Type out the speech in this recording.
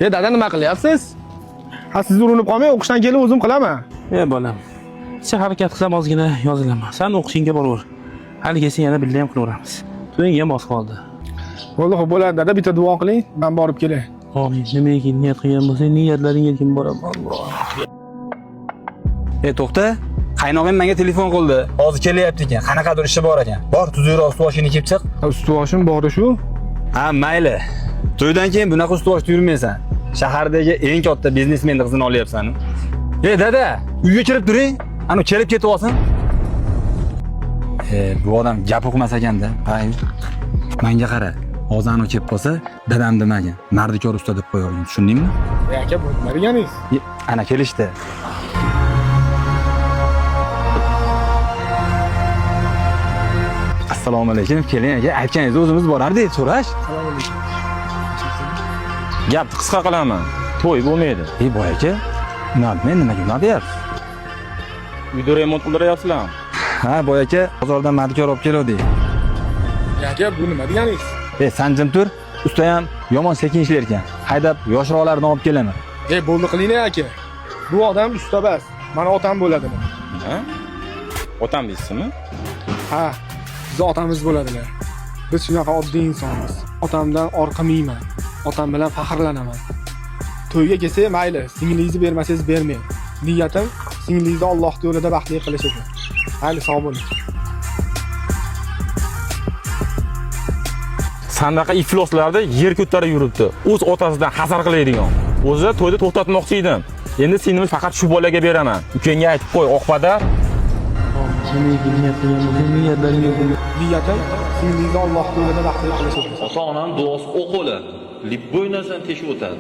E dada, nima qilyapsiz? Ha, siz urinib qolmang, o'qishdan kelib o'zim qilaman. E bolam. Sen harakat qilsam ozgina yozilaman. Sen o'qishingga boraver. Hali kelsa yana birga ham qilaveramiz. To'ying ham oz qoldi. Bo'ldi, xo'p bo'ladi dada, bitta duo qiling, men borib kelay. Amin. Nimaiki niyat qilgan bo'lsang, niyatlaringga kim boraman. Alloh. E to'xta, qaynog'im menga telefon qildi. Hozir kelyapti ekan. Qanaqadir ishi bor ekan. Bor, tuzukroq ustboshingni kiyib chiq. Ha, Usti-boshim bor shu. Ha, mayli. To'ydan keyin bunaqa ustboshda yurmaysan. Shahardagi eng katta biznesmenni qizini olyapsan. E dada, uyga kirib turing. Anu kelib ketib olsin. E, bu odam gap uqmas ekanda. Pay. Menga qara. Hozir anu kelib qolsa, dadam demagin. Mardikor usta deb qo'yavergin. Tushundingmi? E aka, bu nima deganingiz? E, ana kelishdi. Assalomu alaykum. Keling aka, aytganingizni o'zimiz borardik so'rash. Assalomu alaykum. Gapni qisqa qilaman. To'y bo'lmaydi. Ey boy aka, nima men nimaga unaqa deyapsiz? Uyda remont qildiryapsizlarmi? Ha, boy aka, bozordan mardikor olib keluvdik. E aka, bu nima deganingiz? E, san jim tur. Usta ham yomon sekin ishlar ekan. Haydab yoshroqlarni olib kelaman. E bo'ldi qiling aka. Bu odam usta emas, mani otam bo'ladilar. Ha? Otam deysizmi? Ha, bizni otamiz bo'ladilar. Biz shunaqa oddiy insonmiz. Otamdan orqamayman. Otam bilan faxrlanaman. To'yga kelsak mayli, singlingizni bermasangiz bermang. Niyatim singlingizni Alloh yo'lida baxtli qilish edi. Mayli, sog' bo'ling. Sandaqa ifloslarda yer ko'tarib yuribdi. O'z otasidan hazar qiladigan. O'zi to'yda to'xtatmoqchi edim. Endi singlimni faqat shu bolaga beraman. Ukangga aytib qo'y, oqpada. Nimaiki niyat qilgan bo'lsang, niyatlaringga kim Niyatim singlingizni Alloh yo'lida baxtli qilish edi. Ota-onani duosi o'q bo'ladi. Любой narsani teshib o'tadi.